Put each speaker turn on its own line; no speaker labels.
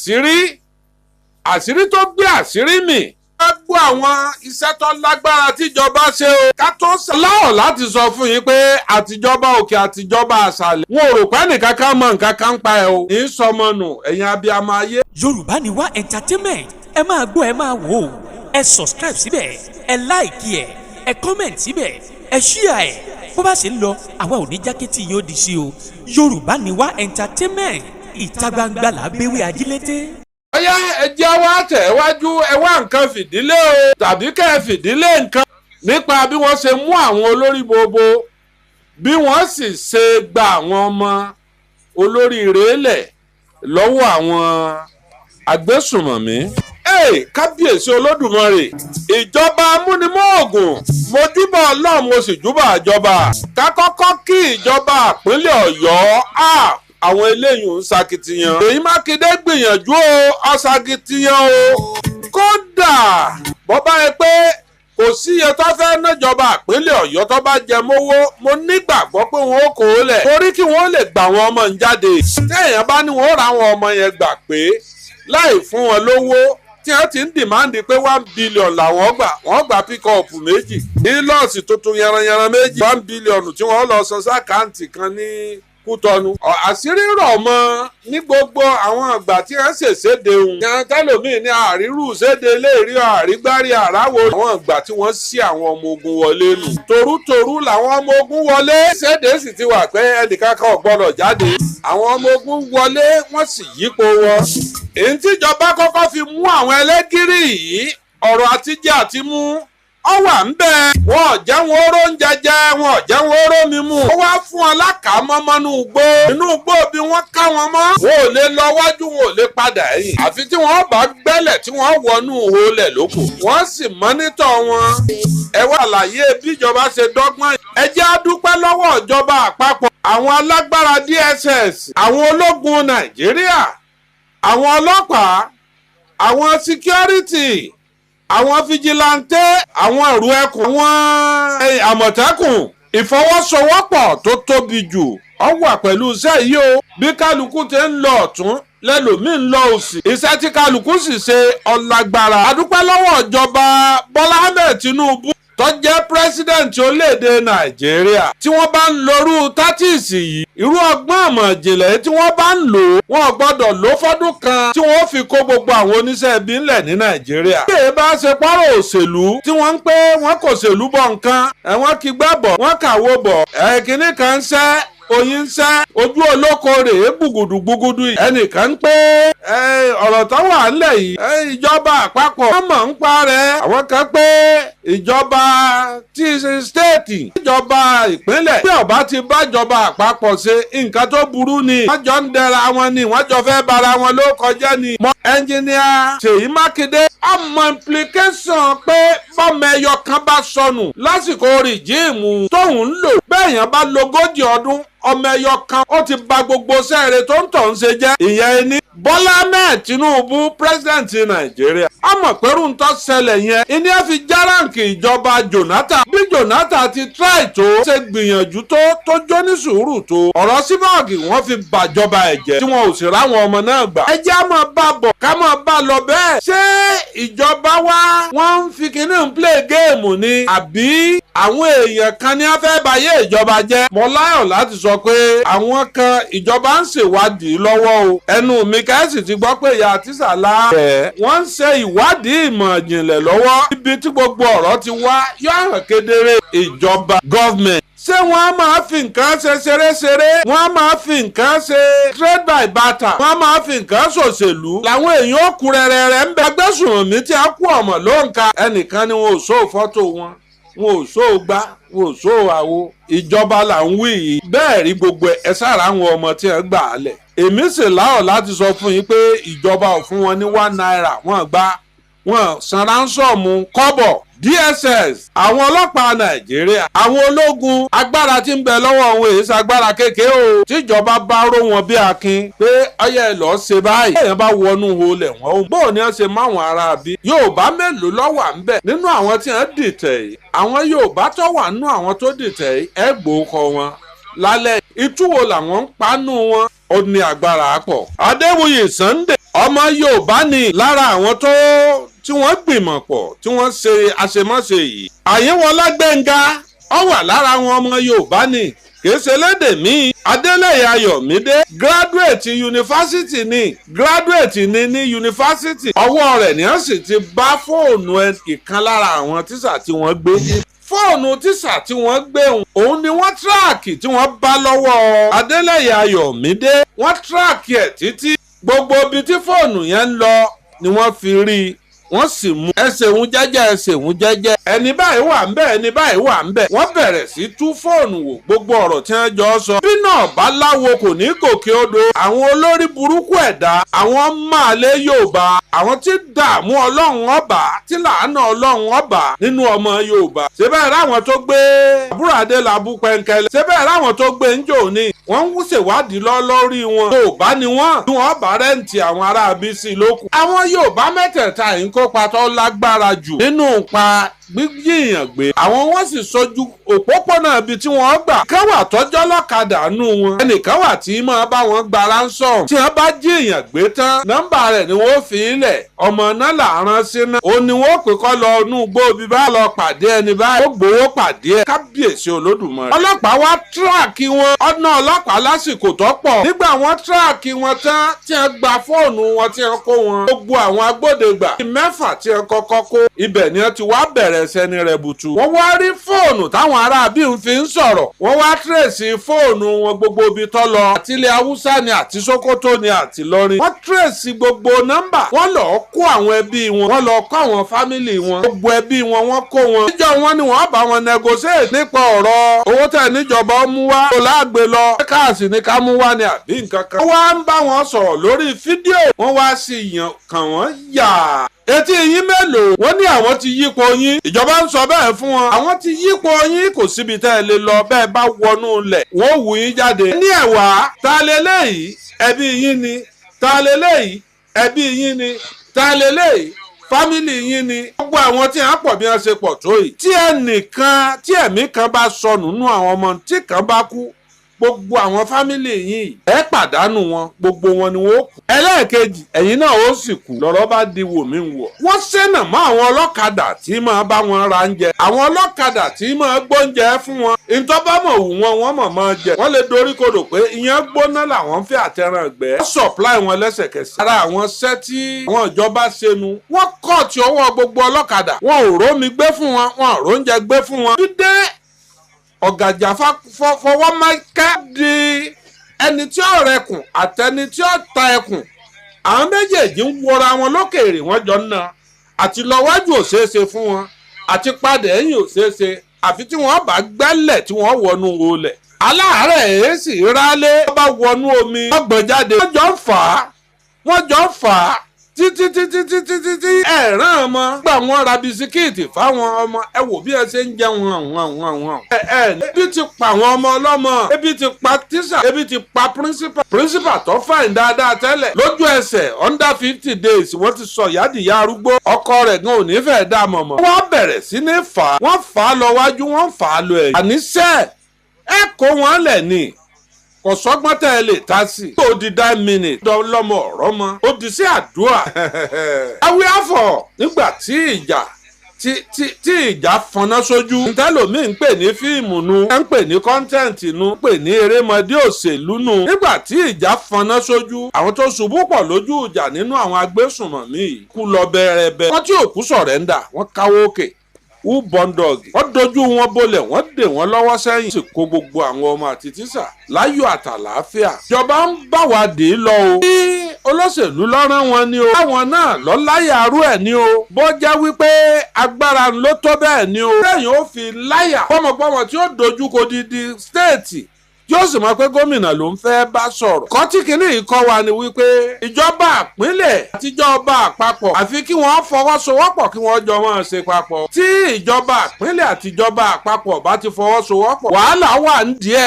Àṣírí, àṣírí tó gbé àṣírí mì. Ẹ gbọ́ àwọn iṣẹ́ tó lágbára tíjọba ṣe o. Ká tó láọ̀ láti sọ fún yín pé àtijọba òkè, àtijọba àṣàlẹ̀, wọn ò rò pé ẹnìkan kan mọ nǹkan kan ń pa ẹ o. Ní sọmọnù, ẹ̀yin abiyamọ ayé.
Yorùbá Ni Wá Entertainment, ẹ máa gbọ́, ẹ máa wò ó, ẹ subscribe síbẹ̀, ẹ like ẹ, ẹ comment síbẹ̀, ẹ share ẹ. Bó bá ṣe ń lọ, àwa ò ní jákẹ́tì yóò di sí o. Yorùbá Ni Wá Entertainment, ìta gbangba là bẹ́wẹ́ ajílété.
Ọyá, ẹ jẹ́ wá tẹ̀ wájú. Ẹ wá nǹkan fìdílé o, tàbí kẹ́ ẹ fìdílé nǹkan nípa bí wọ́n ṣe mú àwọn olórí gbogbo, bí wọ́n sì ṣe gba àwọn ọmọ olóríire lẹ̀ lọ́wọ́ àwọn agbésùnmọ̀mí. Ee, kábíyèsí Olódùmarè, ìjọba amúnimóògùn, mo júbà Ọlọ́run, mo sì júbà ìjọba. Ká kọ́kọ́ kí ìjọba ìpínlẹ̀ Ọ̀yọ́. Àwọn eléyìí ń ṣakitiyan. Ṣèyí Mákindé gbìyànjú o, ọ̀ṣakitiyan o. Kódà bọ́ bá yẹ pé kò sí iye tó fẹ́ nájọba ìpínlẹ̀ Ọ̀yọ́ tó bá jẹ mówó, mo nígbàgbọ́ pé wọ́n ó kó o lẹ̀, torí kí wọ́n lè gbà àwọn ọmọ ń jáde. Téèyàn bá ní wọ́n ó ra àwọn ọmọ yẹn gbà pé láì fún wọn lówó tí wọ́n ti ń demand pé 1 billion làwọn gbà, wọ́n gba pickup 2, Hilux tuntun yanranyanran 2, 1 billion tí wọ́n lọ san s'account kan ní Kútọ́nù. Àṣírí rọ̀ mọ́ ní gbogbo àwọn ìgbà tí wọ́n ṣèṣéde òun. Yẹn tẹ́lòmíì ní àrírù ṣéde léèrí àrígbárí àráwò. Àwọn ìgbà tí wọ́n sí àwọn ọmọ ogun wọlé nù. Torútorú làwọn ọmọ ogun wọlé. Ṣéde sì ti wà pé ẹnìkan kan ò gbọ́dọ̀ jáde. Àwọn ọmọ ogun wọlé, wọ́n sì yípo wọn. Èyí tíjọba kọ́kọ́ fi mú àwọn ẹlẹ́gìrì yìí, ọ̀rọ̀ àtijẹ́ àti mú ọ wà ń bẹ. Wọn ò jẹ́ wọn oró ń jẹjẹ, wọn ò jẹ́ wọn oró mi mú. Ó wá fún wọn lákàámọ́ mọ́nú igbó. Inú igbó bí wọ́n ká wọn mọ́. Wọn ò lè lọ wájú, wọn ò lè padà ẹ̀yìn. Àfi tí wọ́n bá gbẹ́lẹ̀ tí wọ́n wọnú ìhòòlẹ̀ lóko. Wọ́n sì monitor wọn. Ẹ wá àlàyé bíjọba ṣe dọ́gbọ́n. Ẹ jẹ́ á dúpẹ́ lọ́wọ́ ìjọba àpapọ̀, àwọn alágbára DSS, àwọn ológun Nàìjíríà, àwọn ọlọ́pàá, àwọn security, àwọn vigilante, àwọn ìrù ẹkùn, àwọn Àmọ̀tẹ́kùn. Ìfọwọ́sowọ́pọ̀ tó tóbi jù ọ wà pẹ̀lú iṣẹ́ yìí o. Bí kálukú ti ń lọ ọ̀tún, lẹ́lòmíì ń lọ òsì. Iṣẹ́ tí kálukú sì ṣe ọ̀làgbára. Adúpẹ́ lọ́wọ́ ìjọba Bọ́lá Ahmed Tinubu tó jẹ́ president orílẹ̀-èdè Nàìjíríà. Tí wọ́n bá ń lorú tactics yìí, irú ọgbọ́n àmọ̀ ìjìnlẹ̀ tí wọ́n bá ń lò, wọ́n gbọ́dọ̀ lò fọ́dún kan tí wọ́n fi kó gbogbo àwọn oníṣẹ́ ibi ńlẹ̀ ní Nàìjíríà. Bí èyí bá ṣe pọ́rọ̀ òṣèlú tí wọ́n ń pé wọ́n kò ṣèlú bọ̀ nǹkan, ẹ̀wọ̀n kì gbá bọ̀, wọ́n kàwó bọ̀, ẹ̀kíní kan ń ṣẹ́ oyin ń ṣẹ́ ojú olóko rèé gbùgùdù gbùgùdù yìí. Ẹnìkan ń pé ọ̀rọ̀ tó wà ńlẹ̀ yìí, ìjọba àpapọ̀ wọ́n mọ̀ ń pa rẹ̀. Àwọn kan pé ìjọba tí í ṣe state, ìjọba ìpínlẹ̀, bí ọba ti bájọba àpapọ̀ ṣe, nǹkan tó burú ni. Wọ́n jọ ń dẹra wọn ni, wọ́n jọ fẹ́ bara wọn ló kọjá ni. Mọ ẹnjìníà Ṣèyí Mákindé ọmọ implication pé bọ́mọ ẹyọ kan bá sọnù lásìkò regime tóun ń lò, bẹ́ẹ̀ yẹn bá logójì ọdún, ọmọ ẹyọ kan ó ti ba gbogbo sẹ́ẹ̀rẹ̀ tó ń tọ̀ ń ṣe jẹ́. Ìyẹn ẹni Bọ́lá Ahmed Tinubu, president Nàìjíríà, ọmọ pẹ̀rù ń tọ́ ṣẹlẹ̀ yẹn ìní ẹ fi járáǹkì ìjọba Jonathan. Bí Jonathan ti try tó ṣe gbìyànjú tó jó ní sùúrù tó, ọ̀rọ̀ síbọ̀ọ̀gì wọ́n fi bàjọba ẹ̀jẹ̀ tí wọn ò sì ráwọn ọmọ náà gbà. Ẹ jẹ́ á máa bá bọ̀, ká máa bá lọ bẹ́ẹ̀. Ṣé ìjọba wa wọ́n ń fi kinní ń play game ni, àbí àwọn èèyàn kan ní á fẹ́ bayé ìjọba jẹ́? Mo láyọ̀ láti sọ pé àwọn kan, ìjọba ń ṣèwádìí lọ́wọ́ o. Ẹnu mi kẹ́sì ti gbọ́ pé ìyá tíṣà ẹ̀ wọ́n ń ṣe ìwádìí ìmọ̀ ìjìnlẹ̀ lọ́wọ́. Ibi tí gbogbo ọ̀rọ̀ ti wá yóò hàn kedere. Ìjọba, government, ṣé wọ́n á máa fi nǹkan ṣe ṣeré-ṣeré? Wọ́n á máa fi nǹkan ṣe trade by barter? Wọ́n á máa fi nǹkan ṣòṣèlú? Làwọn èèyàn ó kú rẹ̀rẹ̀rẹ̀ ń bẹ. Agbésùnmọ̀mí tí a kú ọmọ ló ń ka ẹnìkan ni wọn ò sóò fọ́tò wọn, wọn ò sóò gbá, wọn ò sóò àwo. Ìjọba là ń wí yìí. Bẹ́ẹ̀ rí gbogbo ẹ sára àwọn ọmọ tí wọ́n gbà á lẹ̀. Èmi sì láọ̀ láti sọ fún yín pé ìjọba ò fún wọn ní ₦1, wọ́n gbá wọn san ransom kọ́bọ̀. DSS, àwọn ọlọ́pàá Nàìjíríà, àwọn ológun, agbára tí ń bẹ lọ́wọ́ wọn èyí ṣagbára kékeré o. Tíjọba bá ró wọn bí akin pé ọyẹ ẹ lọ́ọ́ ṣe báyìí, èèyàn bá wọnú olè wọn o. Bóò ni wọ́n ṣe máwọn ará bí Yorùbá mélòó ló wà ń bẹ nínú àwọn tí wọ́n dìtẹ̀ yìí? Àwọn Yorùbá tó wà nínú àwọn tó dìtẹ̀ yìí, ẹ gbòókọ wọn lálẹ́. Ìtúwo làwọn ń panú wọn, ó ní agbára pọ̀. Adéwuyè Sunday. Ọmọ Yorùbá ni lára àwọn tó tí wọ́n gbìmọ̀ pọ̀ tí wọ́n ṣe àṣemáṣe yìí. Àyínwọlá Gbẹ́ngà ó wà lára àwọn ọmọ Yorùbá ni, kìí ṣe lédè míì. Adélẹ́yẹ Ayọ̀mídé graduate yunifásitì ni, graduate ni ní yunifásitì. Ọwọ́ rẹ̀ ni wọ́n sì ti bá fóònù ìkan lára àwọn tíṣà tí wọ́n gbé. Fóònù tíṣà tí wọ́n gbé òun ni wọ́n track tí wọ́n bá lọ́wọ́ Adélẹ́yẹ Ayọ̀mídé. Wọ́n track ẹ̀ títí gbogbo ibi tí fóònù yẹn ń lọ ni wọ́n fi rí i, wọ́n sì mú. Ẹsẹ̀ òun jẹ́jẹ́, ẹsẹ̀ òun jẹ́jẹ́, ẹni báyìí wà ń bẹ̀, ẹni báyìí wà ń bẹ̀. Wọ́n bẹ̀rẹ̀ sí tú fóònù wò, gbogbo ọ̀rọ̀ tí wọ́n jọ sọ. Bí náà bá láwo kò ní gòkè odò. Àwọn olórí burúkú ẹ̀dá, àwọn máàlẹ́ Yorùbá, àwọn tí dààmú Ọlọ́run ọba, tí làánà Ọlọ́run ọba nínú ọmọ Yorùbá. Ṣé bẹ́ẹ̀ ráwọn tó gbé àbúrò Adélabú pẹ́ńkẹ́lẹ́? Ṣé bẹ́ẹ̀ ráwọn tó gbé ń jò ní? Wọ́n ń ṣèwádìí lọ lórí wọn. Yorùbá ni wọ́n, bí wọ́n bá rent àwọn ará bísí lókun. Àwọn Yorùbá mẹ́tẹ̀ẹ̀ta yìí ń kópa tó lágbára jù nínú pa gbígbìyàn gbé. Àwọn wọ́n sì sojú òpópónà ibi tí wọ́n gbà. Kán wà tọ́jọ́ lọ́kadà nù wọn. Ẹnìkan wà tí máa bá wọn gba ransom. Tí wọ́n bá jíyàn gbé tán, nọ́mbà rẹ̀ ni wọ́n fi ilẹ̀. Ọmọ náà là ń rán sí náà. Ó ní wọ́n pè kọ́ lọ inú igbó bí bá lọ pàdé ẹni báyìí. Ó gbowó pàdé ẹ̀. Kábíyèsí Olódùmarè. Ọlọ́pàá wá track wọn. Ọ̀nà ọlọ́pàá lásìkò tó pọ̀. Nígbà wọ́n track wọn tán, tí wọ́n gba fóònù wọn, tí wọ́n kó wọn. Gbogbo àwọn agbódegbà mẹ́fà tí wọ́n kọ́kọ́ kó. Ibẹ̀ ni wọ́n ti wá bẹ̀rẹ̀ sẹ́ni rẹ̀ bùtù. Wọ́n wá rí fóònù táwọn aráabí ń fi ń sọ̀rọ̀. Wọ́n wá trace fóònù wọn gbogbo ibi tó lọ. Àti ilẹ̀ Haúsá ni, àti Sókótó ni, àti Ìlọrin. Wọ́n trace gbogbo nọ́mbà. Wọ́n lọ kó àwọn ẹbí wọn. Wọ́n lọ kó àwọn family wọn. Gbogbo ẹbí wọn wọ́n kó wọn. Níjọ́ wọn ni wọ́n bá wọn negotiate nípa ọ̀rọ̀ owó tẹ̀ níjọba mú wá. Kò láàgbé lọ. Cash ni ká mú wá ni àbí nǹkan kan. Wọ́n wá ń bá wọn sọ̀rọ̀ lórí fídíò. Wọ́n wá sí yàn kàn wọ́n yà. Etí yín mélòó? Wọ́n ní àwọn ti yípo yín. Ìjọba ń sọ bẹ́ẹ̀ fún wọn. Àwọn ti yípo yín, kò síbi tẹ́ ẹ lè lọ bẹ́ẹ̀ bá wọnú ilẹ̀. Wọ́n wù yín jáde. Ní ẹ̀wà, ta leléyìí? Ẹbí yín ni. Ta leléyìí? Ẹbí yín ni. Ta leléyìí? Family yín ni. Gbogbo àwọn tí wọ́n pọ̀ bí wọ́n ṣe pọ̀ tó yìí. Tí ẹnìkan tí ẹ̀mí kan bá sọnù nínú àwọn ọmọ, tí kan bá kú, gbogbo àwọn family yìí ẹ pàdánù wọn, gbogbo wọn ni wọn ó kú. Ẹlẹ́ẹ̀kejì, ẹ̀yin náà ó sì kú. Lọ́rọ̀ bá di wò mí wọ̀. Wọ́n ṣẹ̀nà mọ́ àwọn ọlọ́kadà tí máa bá wọn ra oúnjẹ, àwọn ọlọ́kadà tí máa gbóúnjẹ fún wọn. Ìtọ́bámọ̀ wù wọn, wọ́n mọ̀ máa jẹ. Wọ́n lè dorí kodò pé ìyẹn gbóná làwọn fẹ́ àtẹran gbẹ́. Wọ́n supply wọn lẹ́sẹ̀kẹsẹ̀. Ara àwọn ṣẹ́ tí àwọn ìjọba ṣe nu. Wọ́n kọ̀ tí ọwọ́ gbogbo ọlọ́kadà. Wọn ò rómi gbé fún wọn, wọn ò róúnjẹ gbé fún wọn. Dídé ọ̀gàjà fọwọ́ máa di ẹni tí ó rẹkùn àtẹni tí ó ta ẹkùn. Àwọn méjèèjì ń wọra wọn lókèèrè, wọ́n jọ ń na. Àti lọ́wájú ò ṣeé ṣe fún wọn, àti padà ẹ̀yìn ò ṣeé ṣe, àfi tí wọ́n bá gbẹ́lẹ̀ tí wọ́n wọnú olẹ̀. Aláàárẹ̀ èé sì rálé, wọ́n bá wọnú omi, wọ́n gbọ̀n jáde. Wọ́n jọ ń fà á, wọ́n jọ ń fà á títí títí títí títí ẹ̀ràn ọmọ. Gbà wọ́n ra bisikíìtì fáwọn ọmọ, ẹ wò bí ẹ ṣe ń jẹun hàn hàn hàn hàn. Ẹ ebi ti pa àwọn ọmọ ọlọ́mọ, ebi ti pa tíṣà, ebi ti pa principal. Principal tó fine dáadáa tẹ́lẹ̀, lójú ẹsẹ̀ under 50 days wọ́n ti sọ ìyádìí arúgbó. Ọkọ rẹ̀ gan ò ní fẹ́ dá mọ̀mọ́. Wọ́n bẹ̀rẹ̀ sí ní fà á, wọ́n fà á lọ wájú, wọ́n fà á lọ ẹ̀yìn. Àníṣe ẹ kó wọn lẹ̀ ni, kò sọ́gbọ́n tẹ́ ẹ lè ta sí. Ó di 9 minutes lọ́mọ ọ̀rọ̀ mọ́, ó di sí àdúrà. Awí àfọ̀ nígbà tí ìjà tí tí tí ìjà fọnná sójú. Ntẹ́lòmíì ń pè ní fíìmù nu, ń pè ní content nu, ń pè ní erémọdé òṣèlú nu. Nígbà tí ìjà fọnná sójú, àwọn tó ṣubú pọ̀ lójú ìjà nínú àwọn agbésùnmọ̀mí yìí kú lọ bẹ́ẹ̀rẹ́bẹ́. Wọ́n tí òkú surrender, wọ́n káwọ́ òkè wú bọ́ńdọ̀gì. Wọ́n dojú wọn bolẹ̀, wọ́n dè wọ́n lọ́wọ́ sẹ́yìn. Sì kó gbogbo àwọn ọmọ àti tíṣà láyọ̀ àtàlàáfíà. Ìjọba ń bá wa dè é lọ o. Bí olóṣèlú lọ́rán wọn ni o. Báwọn náà lọ láyà arú ẹ̀ ni o. Bó jẹ́ wípé agbára ló tó bẹ́ẹ̀ ni o. Lẹ́yìn ó fi láyà gbọ́mọgbọ́mọ tí ó dojú kọ didi state, yóò sì mọ̀ pé gómìnà ló ń fẹ́ bá sọ̀rọ̀. Kọ́tí kìíní yìí kọ́ wa ni wípé ìjọba àpínlẹ̀ àtijọba àpapọ̀, àfi kí wọ́n fọwọ́sowọ́pọ̀, kí wọ́n jọ máa ṣe papọ̀. Tí ìjọba àpínlẹ̀ àtijọba àpapọ̀ bá ti fọwọ́sowọ́pọ̀, wàhálà wà ń díẹ̀.